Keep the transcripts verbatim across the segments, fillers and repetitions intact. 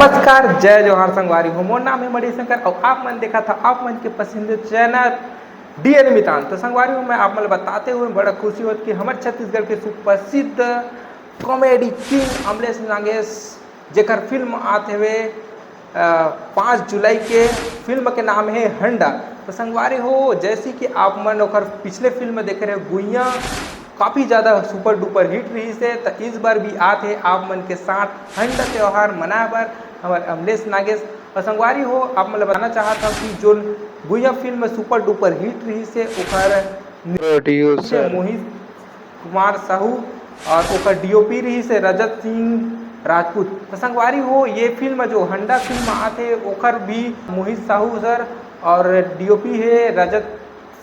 नमस्कार, जय जोहार संगवारी हो। मोर नाम है मणिशंकर और आप मन देखा था आप मन के पसंदीदा चैनल डीएन मितान। तो संगवारी हो, मैं आप मन ल बताते हुए बड़ा खुशी होत कि हमर छत्तीसगढ़ के सुप्रसिद्ध कॉमेडी किंग अमलेश नागेश, जेकर फिल्म आत हवे पाँच जुलाई के, फिल्म के नाम है हंडा। तो संगवारी हो, जैसे कि आप मन ओकर पिछले फिल्म देखे रहे गुइया, काफ़ी ज़्यादा सुपर डुपर हिट रही से, तो इस बार भी आत है आप मन के साथ हंडा त्यौहार मनाए बर हमर अमलेश नागेश। और संगवारी हो, आप मन ल बताना चाहत हूँ कि जो गुइया फिल्म सुपर डुपर हिट रही से, ओकर प्रोड्यूसर मोहित कुमार साहू और ओकर डीओपी रही से रजत सिंह राजपूत। तो संगवारी हो, ये फिल्म जो हंडा फिल्म आत है, ओकर भी मोहित साहू सर और डीओपी है रजत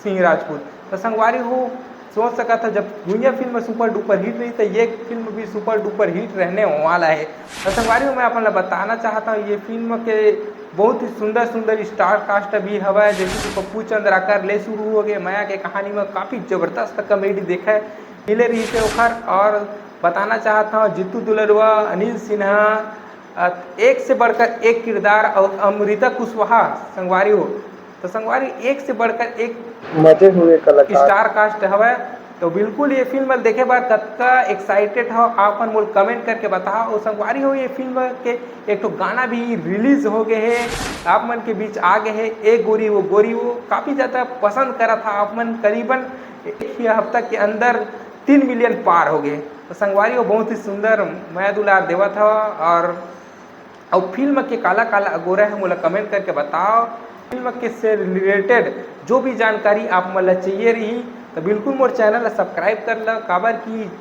सिंह राजपूत। तो संगवारी हो, सोच सकत हो, जब गुइया फिल्म सुपर डुपर हिट रही, तो ये फिल्म भी सुपर डुपर हिट रहने वाला है। तो संगवारी हो, मैं अपन ला बताना चाहता हूँ, ये फिल्म के बहुत ही सुंदर सुंदर स्टार कास्ट भी हवय, जैसे कि पप्पू चंद्राकर ले शुरू हो गए, मया के कहानी में काफ़ी जबरदस्त कॉमेडी देखे मिले रही से ओखर। और बताना चाहता हूँ, जीतू दुलरुआ, अनिल सिन्हा, अ, एक से बढ़कर एक किरदार और अमृता कुशवाहा संगवारी हो। तो संगवारी, एक से बढ़कर एक मजे हुए कलाकार। स्टार कास्ट हवय। तो बिल्कुल ये फिल्म ल देखे बर कतका एक्साइटेड हो, आप मन मोल कमेंट करके बताओ। और संगवारी हो, ये फिल्म के एक ठो गाना भी रिलीज हो गए है, आप मन के बीच आ गए है, ए गोरी वो गोरी वो, काफ़ी ज़्यादा पसंद करा था आप मन। करीबन एक ही हफ्ता के अंदर तीन मिलियन पार हो गए। तो संगवारी हो, बहुत ही सुंदर मया दुलार देवत हव। और अउ फिल्म के काला काला अगोरा है, मोला कमेंट करके बताओ। फिल्म के से रिलेटेड जो भी जानकारी आप मन ला चाहिए रही, तो बिल्कुल मोर चैनल ला सब्सक्राइब कर लो, काबर कि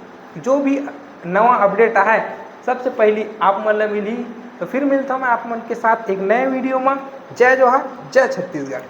जो भी नवा अपडेट आए, सबसे पहली आप मन ला मिलही। तो फिर मिलता हूँ मैं आप मन के साथ एक नए वीडियो में। जय जोहार, जय छत्तीसगढ़।